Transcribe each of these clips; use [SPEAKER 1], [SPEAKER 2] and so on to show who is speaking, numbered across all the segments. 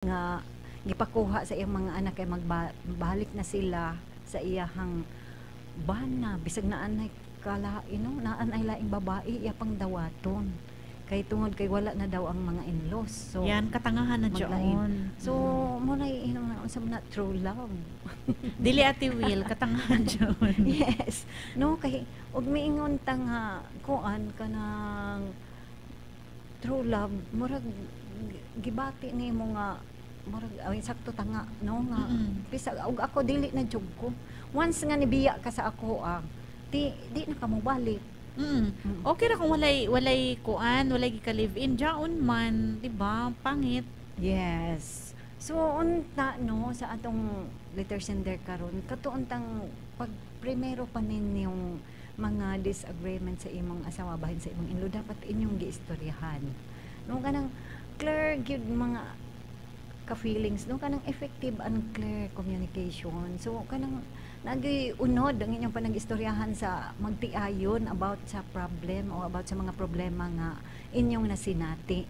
[SPEAKER 1] Nga gipakuha sa iyang mga anak kay magbalik na sila sa iyahang bana, bisag naa nay kalain, no, naa nay laing babae, iya pang dawaton kay tungod kay wala na daw ang mga in-laws. So
[SPEAKER 2] Yan, katangahan na
[SPEAKER 1] maglain.
[SPEAKER 2] dyan.
[SPEAKER 1] So mo na inom na unsa man na true love.
[SPEAKER 2] Dili, Ate Will, katangahan dyan.
[SPEAKER 1] Yes, no, kay og miingon ta nga kuan, kanang true love, murag gibati nimo nga murag ay sakto ta nga, no, nga bisag og ako dili na jud ko, once nga nibiya ka sa ako, ah, di di na ka mobalik.
[SPEAKER 2] Okay ra kung walay kuan, walay gika live in jaon man, di ba? Pangit.
[SPEAKER 1] Yes. So unta, no, sa atong letter sender karon, katuon tang pag primero pa ninyong mga disagreement sa imong asawa bahin sa imong in-law, dapat inyong giistoryahan. No, kanang clear gyud mga ka-feelings, no, kanang effective and clear communication. So kanang nagi unod ang inyong panag-istoryahan sa magtiayon about sa problem o about sa mga problema nga inyong nasinati.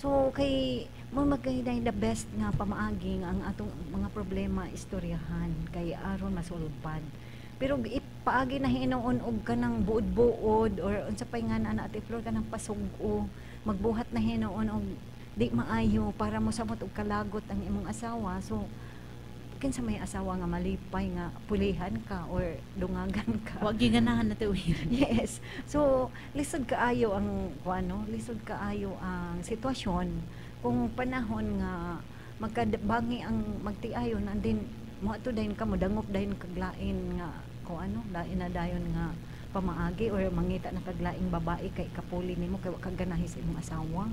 [SPEAKER 1] So kay mo magkay the best nga pamaagi nga ang atong mga problema istoryahan kay aron masulbad. Pero ipaagi na hinuon og kanang buod-buod or unsa pay nga na, Ate Flor, kanang pasug-o, magbuhat na hinuon og di maayo para mosamot og kalagot ang imong asawa. So kinsa may asawa nga malipay nga pulihan ka or dungagan ka?
[SPEAKER 2] Wa gyud ganahan, Ate Will.
[SPEAKER 1] Yes. So, lisod kaayo ang kuano, lisod kaayo ang sitwasyon kung panahon nga magkabangi ang magtiayon and then moadto dayon ka, modangop dayon kaglain nga kuano, lain na dayon nga pamaagi or mangita na kaglaing babae kay kapuli nimo kay wa ka ganahi sa imong asawa.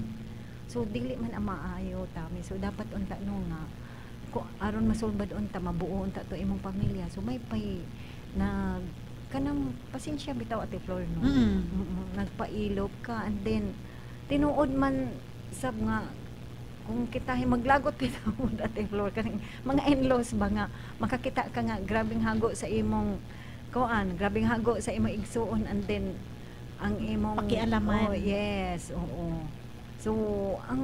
[SPEAKER 1] So dili man ang maayo, Tami. So dapat unta, no, nga ko aron masulbad unta, mabuo unta to imong pamilya. So may pay nag kanang pasensya bitaw, Ate Flor, no. Nagpailop ka and then tinuod man sab nga kung kita maglagot bitaw, Ate Flor, kaning mga in-laws ba nga makakita ka nga grabeng hago sa imong kuan, grabeng hago sa imong igsuon and then ang imong
[SPEAKER 2] Pakialaman.
[SPEAKER 1] Oh, yes, oo. So ang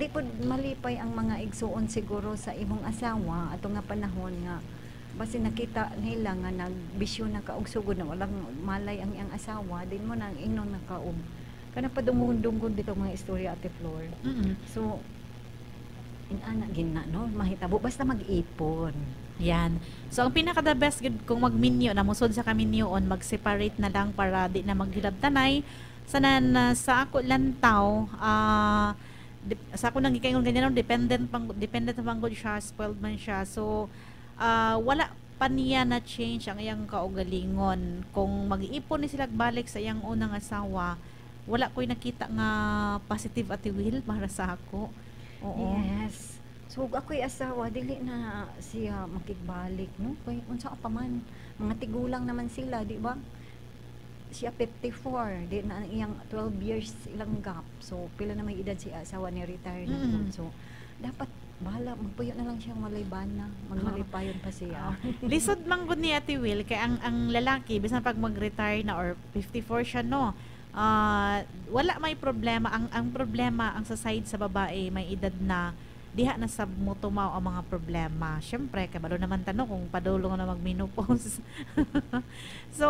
[SPEAKER 1] di pod malipay ang mga igsuon siguro sa imong asawa ato nga panahon nga basin nakita nila nga nagbisyo na ka og sugod na walang malay ang iyang asawa din mo nang ingnon na ka og kana padunggon-dunggon bitaw mga istorya, Ate Flor. So inana gina, no, mahitabo basta mag-ipon.
[SPEAKER 2] Yan. So ang pinaka the best gud kung magminyo na musod sa kaminyoon, mag-separate na lang para di na maghilabtanay. Sanan sa ako lantaw, sa ako nang gikaingon ganyan, no, dependent pang gud siya, spoiled man siya. So wala pa niya na change ang iyang kaugalingon. Kung mag-iipon ni sila balik sa iyang unang asawa, wala ko'y nakita nga positive, Ate Will, para sa ako. Oo.
[SPEAKER 1] Yes. So ako'y asawa, dili na siya makigbalik, no, kay unsa pa man, mga tigulang naman sila, di ba? Siya 54, di na ang iyang 12 years ilang gap. So pila na may edad si asawa ni, retire na po. So dapat bahala magpuyo na lang siyang walay bana, magmalipayon pa siya.
[SPEAKER 2] Lisod man gud ni, Ate Will, kay ang lalaki bisan pag mag-retire na or 54 siya, no, wala may problema. Ang problema ang sa side sa babae, may edad na diha na sab mo tumaw ang mga problema. Syempre, kabalo naman ta, no, kung padulong na mag-menopause. So,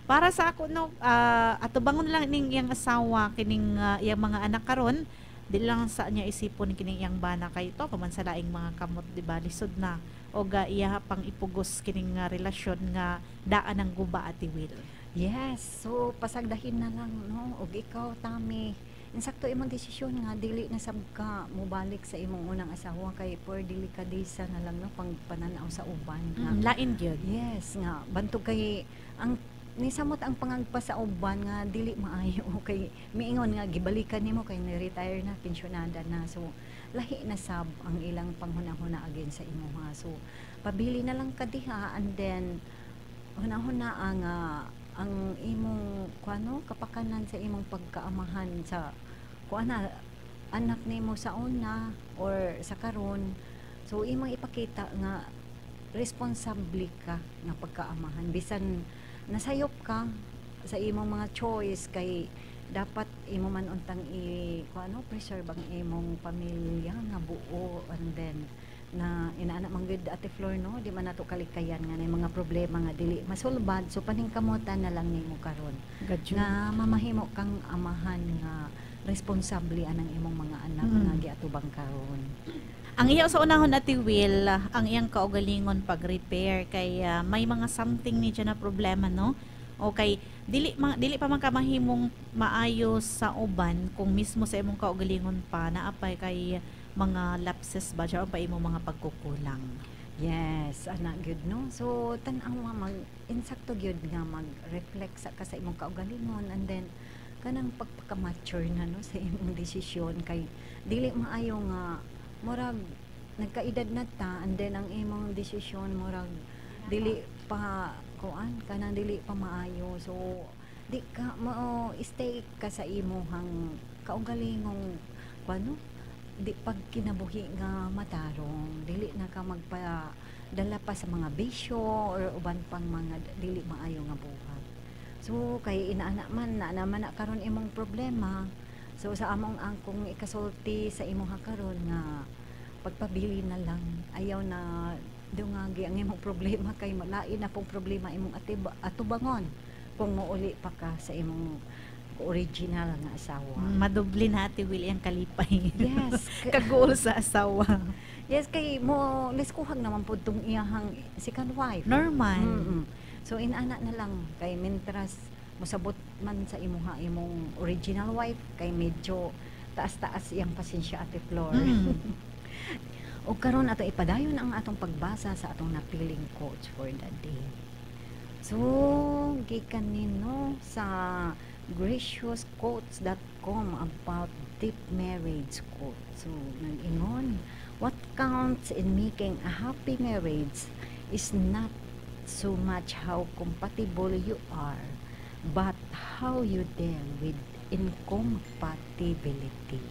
[SPEAKER 2] para sa ako, no, atubangon lang ning iyang asawa kining iyang mga anak karon, di lang sa niya isipon kining iyang bana kay to pa man sa laing mga kamot, di ba? Lisod na o ga iya pang ipugos kining nga relasyon nga daan ang guba, Ate Will.
[SPEAKER 1] Yes, so pasagdahin na lang, no, ug ikaw, Tami, insakto imong desisyon nga dili na sab ka mobalik sa imong unang asawa kay for delikadesa na lang, no, pang pananaw sa uban nga
[SPEAKER 2] Lain gyud.
[SPEAKER 1] Yes, nga bantog kay ang nisamot ang pangagpa sa uban nga dili maayo kay miingon nga gibalikan nimo kay ni-retire na, pensyonada na. So lahi na sab ang ilang panghuna-huna again sa imuha. So pabili na lang ka diha and then hunahuna ang imong kuano, kapakanan sa imong pagkaamahan sa kuana, anak nimo sa una or sa karon. So imong ipakita nga responsable ka nga pagkaamahan bisan nasayop ka sa imong mga choice kay dapat Imo man untang i kuan ano, preserve ang imong pamilya nga buo. And then na inaana man gud, Ate Flor, no, di man nato kalikayan nga na mga problema nga dili masulbad, so paningkamotan na lang nimo karon
[SPEAKER 2] Gadyo.
[SPEAKER 1] nga mamahimo kang amahan nga responsable anang imong mga anak nga giatubang karon.
[SPEAKER 2] Ang iya sa unahon, Ate Will, ang iyang kaugalingon pag-repair kay may mga something ni siya na problema, no? Okay, dili pa man ka mahimong maayos sa uban kung mismo sa imong kaugalingon pa naapay kay mga lapses ba siya o pa imong mga pagkukulang.
[SPEAKER 1] Yes, ana gyud, no. So tan-awa, mag insakto gyud nga mag-reflect sa ka sa imong kaugalingon and then kanang pagpaka-mature na, no, sa imong desisyon kay dili maayo nga murag nagkaedad na ta and then ang imong desisyon murag dili pa kuan, kanang dili pa maayo. So di ka mo stay ka sa imong kaugalingong kuan, no, di pagkinabuhi nga matarong, dili na ka magpa dala pa sa mga bisyo or uban pang mga dili maayo nga buhat. So kay inaana man na naman na karon imong problema, so sa among ang kung ikasulti sa imong karon nga pagpabili na lang, ayaw na dungagi ang imong problema kay malain na pong problema imong atubangon kung mouli pa ka sa imong original nga asawa.
[SPEAKER 2] Madubli na, Ate Will, ang kalipay.
[SPEAKER 1] Yes.
[SPEAKER 2] Kaguol sa asawa.
[SPEAKER 1] Yes, kay mo liskuhag naman pud tong iyahang second wife.
[SPEAKER 2] Normal.
[SPEAKER 1] So inana na lang kay mentras mosabot man sa imuha imong original wife kay medyo taas-taas iyang pasensya, Ate Flor. O karon ato ipadayon ang atong pagbasa sa atong napiling quotes for the day. So, gikan nino sa graciousquotes.com about deep marriage quote. So, nag-ingon, "What counts in making a happy marriage is not so much how compatible you are, but how you deal with incompatibility."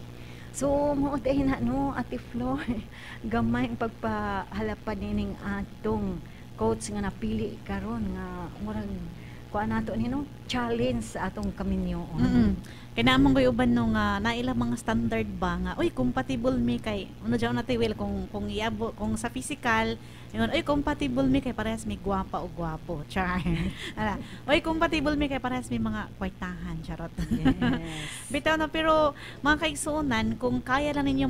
[SPEAKER 1] So, mao na, no, Ate Flor, gamay ang pagpahalapan nining atong quotes nga napili karon nga murag kuan nato ni, no, challenge sa atong kaminyoon.
[SPEAKER 2] Kay naamong koy uban no nga nailang mga standard ba nga, "Uy, compatible mi kay ano diyan," Ate Will, kung iabo kung sa physical ingon, "Uy, compatible mi kay parehas mi gwapa o gwapo," char. Ala, "Uy, compatible mi kay parehas mi mga kwartahan," charot. Bitaw na, pero mga kaigsuonan, kung kaya lang ninyo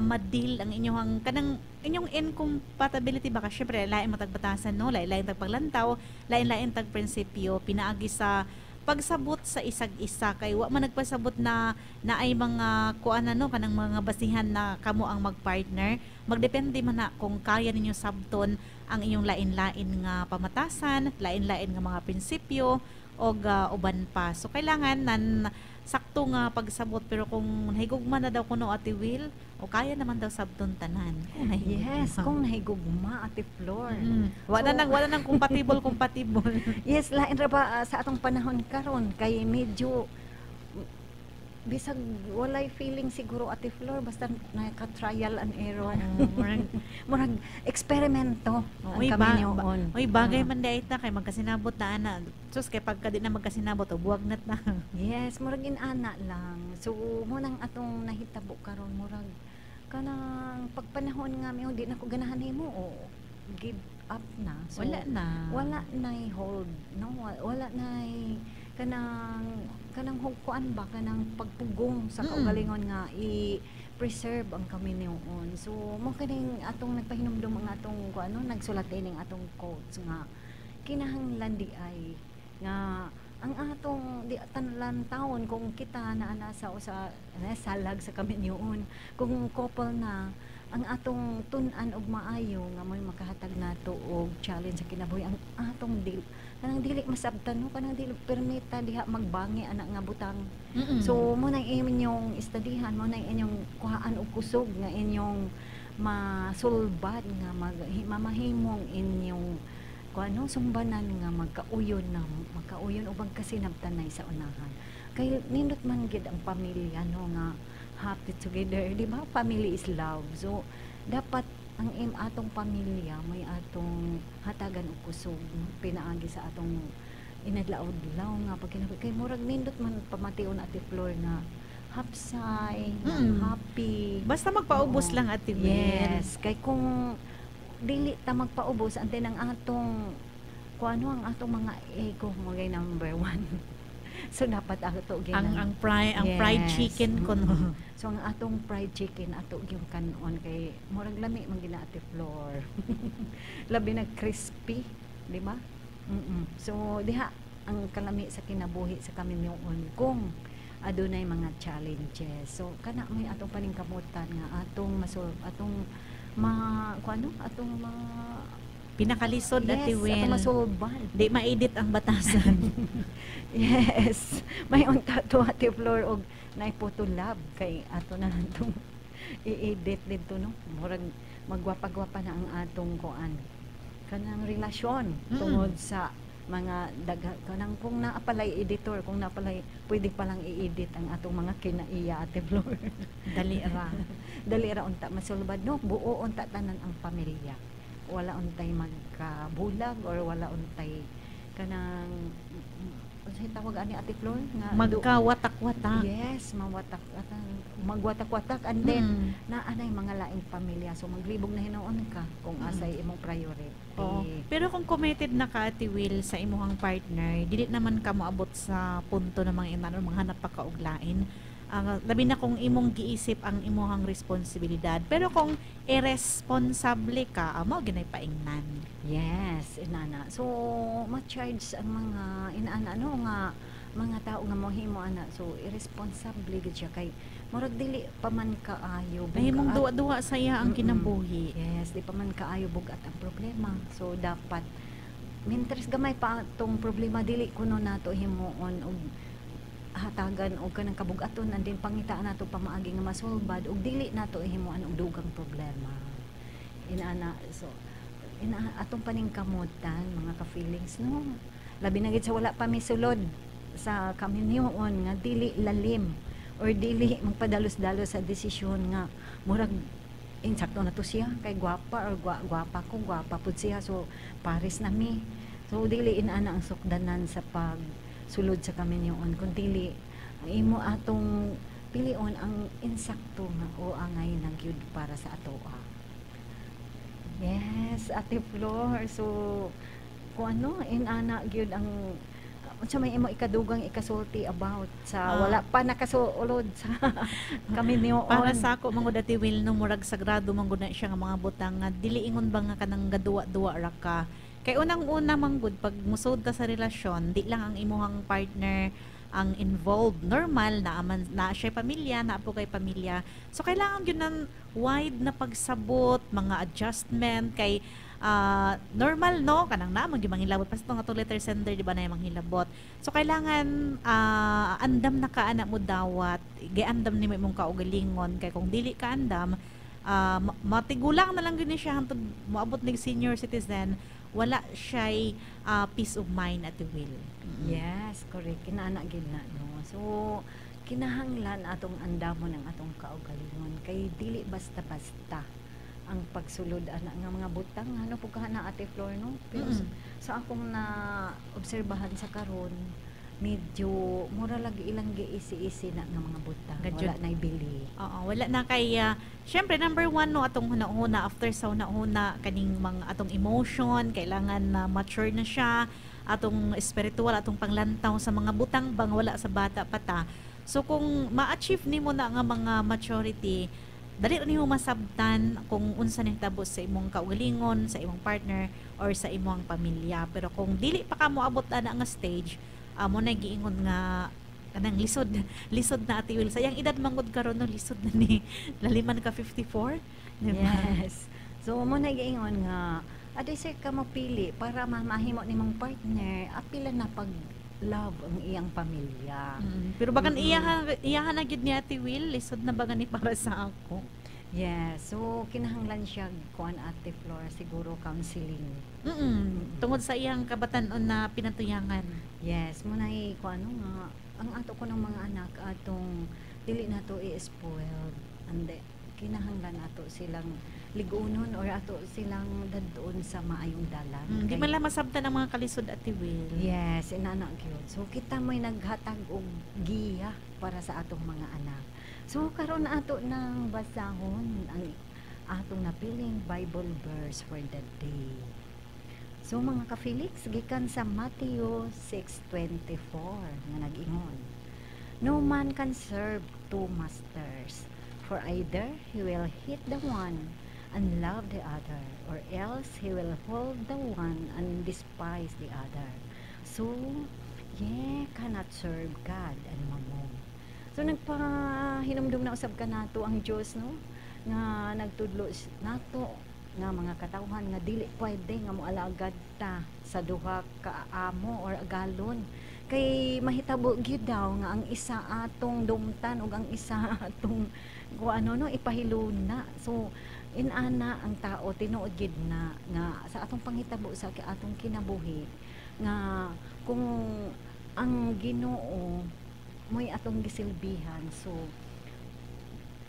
[SPEAKER 2] ma-deal ang inyong kanang inyong incompatibility ba, kasi syempre lain mo tagbatasan, no, lain-lain tag paglantaw, lain-lain tag prinsipyo, pinaagi sa pagsabot sa isag isa, kay wa man nagpasabot na na ay mga kuan ano kanang mga basihan na kamo ang magpartner. Magdepende man na kung kaya ninyo sabton ang inyong lain-lain nga pamatasan, lain-lain nga mga prinsipyo og uban pa. So kailangan nan sakto nga pagsabot, pero kung nahigugma na daw kuno, Ate Will, o kaya naman daw sabton tanan kung nahigugma.
[SPEAKER 1] Yes, kung nahigugma, Ate Flor.
[SPEAKER 2] Wala nang wala nang compatible compatible.
[SPEAKER 1] Yes, lain ra ba sa atong panahon karon kay medyo bisag walay feeling siguro, Ate Flor, basta naka-trial and error.
[SPEAKER 2] Murag
[SPEAKER 1] Murag eksperimento ang
[SPEAKER 2] Uy,
[SPEAKER 1] kaminyoon.
[SPEAKER 2] Uy, bagay man diay ta kay magkasinabot na ana. Sus, kay pagka di na magkasinabot, o buwag na ta.
[SPEAKER 1] Yes, murag inana lang. So mo nang atong nahitabo karon, murag kanang pagpanahon nga mi di na ko ganahan nimo, o give up na. So,
[SPEAKER 2] wala na.
[SPEAKER 1] Wala na hold, no, wala na kanang kanang hugkuan ba, kanang pagpugong sa kaugalingon nga i-preserve ang kaminyoon. So mo kaning atong nagpahinumdum ang atong kuan, no, nagsulat ining atong quotes nga kinahanglan di ay nga ang atong di tanlan taon kung kita na ana sa usa na salag sa kaminyoon, kung couple na, ang atong tun-an og maayo nga mo'y makahatag nato og challenge sa kinabuhi ang atong dili kanang dili masabtan, no, kanang dili permita diha magbangi ana nga butang. So mo nang inyong istadihan, mo nang inyong kuhaan og kusog nga inyong masulbad nga mag mamahimong inyong kuano sumbanan nga magkauyon na magkauyon o magkasinabtanay sa unahan kay nindot man gid ang pamilya, no, nga happy together, di ba? Family is love. So dapat ang atong pamilya may atong hatagan og kusog pinaagi sa atong Inadlaw-adlaw nga pag kinabuhi kay murag nindot man pamation, Ate Flor, nga hapsay, nga happy.
[SPEAKER 2] Basta magpaubos lang, Ate Will.
[SPEAKER 1] Yes, kay kung dili ta magpaubos, ante ang atong kung ano ang atong mga ego magay number one. So dapat ato
[SPEAKER 2] Ang fried chicken ko, no.
[SPEAKER 1] So ang atong fried chicken ato gyung kanon kay murag lami man gina, Ate Flor. Labi na crispy, di ba? So diha ang kalami sa kinabuhi sa kaminyoon kung adunay mga challenges. So kana may atong paningkamutan nga atong masol atong ma kung ano atong ma
[SPEAKER 2] Pinakalisod, Ate
[SPEAKER 1] Yes,
[SPEAKER 2] Will.
[SPEAKER 1] Atong masolban.
[SPEAKER 2] Di ma-edit ang batasan.
[SPEAKER 1] Yes. May unta to, Ate Flor, og naay love kay ato na lang tong i-edit dito, no. Murag magwapa-gwapa na ang atong kuan kanang relasyon tungod sa mga dagha kanang kung naa palay editor, kung naa palay pwede palang i-edit ang atong mga kinaiya, Ate Flor.
[SPEAKER 2] Dali ra.
[SPEAKER 1] Dali ra unta masulbad, no. Buo unta tanan ang pamilya, wala untay magkabulag or wala untay kanang unsay tawag ani, Ate Flor, nga
[SPEAKER 2] Magkawatak-watak.
[SPEAKER 1] Yes, mawatak magwatak-watak and then naanay mga laing pamilya, so maglibog na hinuon ka kung asay imong priority.
[SPEAKER 2] Oo. Pero kung committed na ka, Ate Will, sa imuhang partner, dili naman ka moabot sa punto na mga inano manghanap pa ka og lain. Ang labi na kung imong giisip ang imuhang responsibilidad. Pero kung irresponsible ka, amo ginay paingnan.
[SPEAKER 1] Yes, inana. So, ma-charge ang mga inaana, no, nga mga tao nga mohimo ana. So, irresponsible gid siya kay murag dili pa man kaayo
[SPEAKER 2] Nahimong
[SPEAKER 1] bugat.
[SPEAKER 2] duwa-duwa sa iya ang kinabuhi.
[SPEAKER 1] Yes, di pa man kaayo bugat ang problema. So, dapat mentres gamay pa atong problema, dili kuno nato himuon og hatagan og kanang kabugaton and then pangitaan nato pamaagi nga masulbad og dili nato himuan og dugang problema inaana. So ina atong paningkamutan, mga ka-feelings, no, labi na gid sa wala pa misulod sa kaminyoon nga dili lalim or dili magpadalos-dalos sa desisyon nga murag insakto na to siya kay gwapa or gwapa ko, gwapa pud siya, so pares na mi. So dili inaana ang sukdanan sa pagsulod sa kaminyoon kun dili ang imo atong pilion ang insakto nga o angay na gyud para sa atoa. Yes, Ate Flor. So kung ano inana gyud ang unsa may imo ikadugang ikasulti about sa wala pa nakasulod sa kaminyoon?
[SPEAKER 2] Para sa ako man gud, Ate Will, no, murag sagrado man gud na siya nga mga butang nga dili ingon ba nga kanang gaduwa-duwa ra ka. Kay unang-una man gud pag musod ka sa relasyon, di lang ang imuhang partner ang involved. Normal na aman na siya pamilya, na po kay pamilya. So kailangan gyud ng wide na pagsabot, mga adjustment kay normal, no, kanang na man gyud manghilabot pa sa nga letter sender, di ba, na manghilabot. So kailangan andam na ka ana mo dawat, giandam nimo imong kaugalingon kay kung dili ka andam, matigulang na lang gyud ni siya hangtod moabot nig senior citizen, wala siya'y peace of mind, Ate Will.
[SPEAKER 1] Yes, correct. Kinana gid na, no. So kinahanglan atong andamon ang atong kaugalingon kay dili basta-basta ang pagsulod ana nga mga butang, ano po ka na, Ate Flor, no? Pero sa akong na obserbahan sa karon, medyo mura lagi ilang giisi-isi na nga mga butang.
[SPEAKER 2] Gadyo.
[SPEAKER 1] Wala na'y bili.
[SPEAKER 2] Oo, wala na kay syempre number one, no, atong huna-huna after sa huna-huna kaning mga atong emotion, kailangan na mature na siya, atong spiritual, atong panglantaw sa mga butang bang wala sa bata pa ta. So kung ma-achieve nimo na nga mga maturity, dali ra nimo masabtan kung unsa ni tabo sa imong kaugalingon, sa imong partner or sa imong pamilya. Pero kung dili pa ka moabot ana nga stage, amo na giingon nga kanang lisod lisod na, Ate Will. Sa iyang edad mangod karon, no, lisod na ni laliman ka 54, di ba?
[SPEAKER 1] Yes. So mo na giingon nga aday sir ka mapili para mamahimo nimong partner, apila na pag love ang iyang pamilya.
[SPEAKER 2] Pero bagan iyahan na gyud ni Ate Will, lisod na bagan ni para sa ako.
[SPEAKER 1] Yes. So kinahanglan siya kuan, Ate Flor, siguro counseling.
[SPEAKER 2] Tungod sa iyang kabatan-on na pinatuyangan.
[SPEAKER 1] Yes, mo na kuan ano nga ang ato ko ng mga anak atong dili nato i-spoil. Ande kinahanglan ato silang ligunon or ato silang dadon sa maayong dalan.
[SPEAKER 2] Di man lang masabtan ang mga kalisod, Ate Will.
[SPEAKER 1] Yes, inana gyud. So kita may naghatag og giya para sa atong mga anak. So karon ato nang basahon ang atong napiling Bible verse for the day. So mga ka-Felix, gikan sa Matthew 6:24 nga nag-ingon: "No man can serve two masters, for either he will hate the one and love the other, or else he will hold the one and despise the other. So, ye cannot serve God and Mammon." So nagpahinumdum na usab kanato ang Dios, no, nga nagtudlo nato nga mga katawhan nga dili pwede nga moalagad ta sa duha ka amo or agalon, kay mahitabo gyud daw nga ang isa atong dumtan ug ang isa atong kung ano, no, ipahiluna. So inana ang tao, tinuod gyud na nga sa atong panghitabo sa atong kinabuhi, nga kung ang Ginoo mo'y atong gisilbihan, so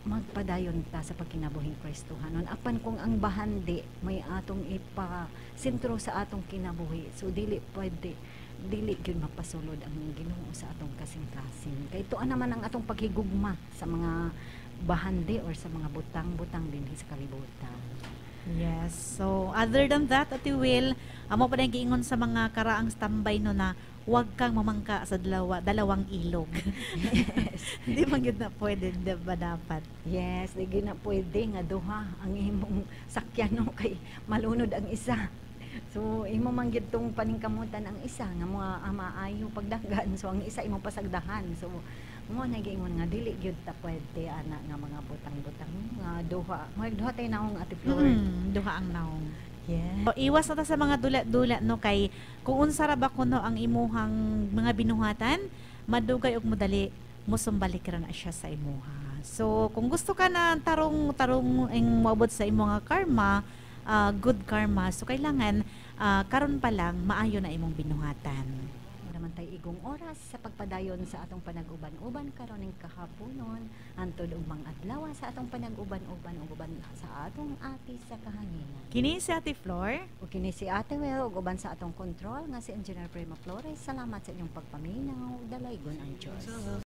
[SPEAKER 1] magpadayon ta sa pagkinabuhing Kristohanon. Apan kung ang bahandi may atong ipa sentro sa atong kinabuhi, so dili pwede, dili gyud mapasulod ang Ginoo sa atong kasing-kasing, kay tuan naman ang atong paghigugma sa mga bahandi or sa mga butang-butang dinhi sa kalibutan.
[SPEAKER 2] Yes. So, other than that, Ate Will, amo pa na giingon sa mga karaang standby, no, na huwag kang mamangka sa dalawang ilog. Di man gyud na pwede, di ba dapat?
[SPEAKER 1] Yes, di gyud na pwede nga duha ang imong sakyan, no, kay malunod ang isa. So imo man gyud tong paningkamutan ang isa nga mga maayo pagdagan, so ang isa imong pasagdahan. So mo na giingon nga dili gyud ta pwede ana nga mga butang-butang nga duha. May duha tay naong, Ate Flor.
[SPEAKER 2] Duha ang naong.
[SPEAKER 1] Yeah.
[SPEAKER 2] So, iwas na ta sa mga dula-dula, no, kay kung unsa ra ba kuno ang imuhang mga binuhatan, madugay og modali, musumbalik ra na siya sa imuha. So kung gusto ka na tarong tarong ang moabot sa imong nga karma, good karma, so kailangan karon pa lang maayo na imong binuhatan.
[SPEAKER 1] Naman tay igong oras sa pagpadayon sa atong panag-uban-uban karon ning kahaponon hantod ug adlaw sa atong panag-uban-uban ug uban sa atong ati sa kahanginan.
[SPEAKER 2] Kini si Ate Flor.
[SPEAKER 1] Ug kini si Ate Will ug uban sa atong control nga si Engineer Prima Flores. Salamat sa inyong pagpaminaw. Dalaygon ang Diyos.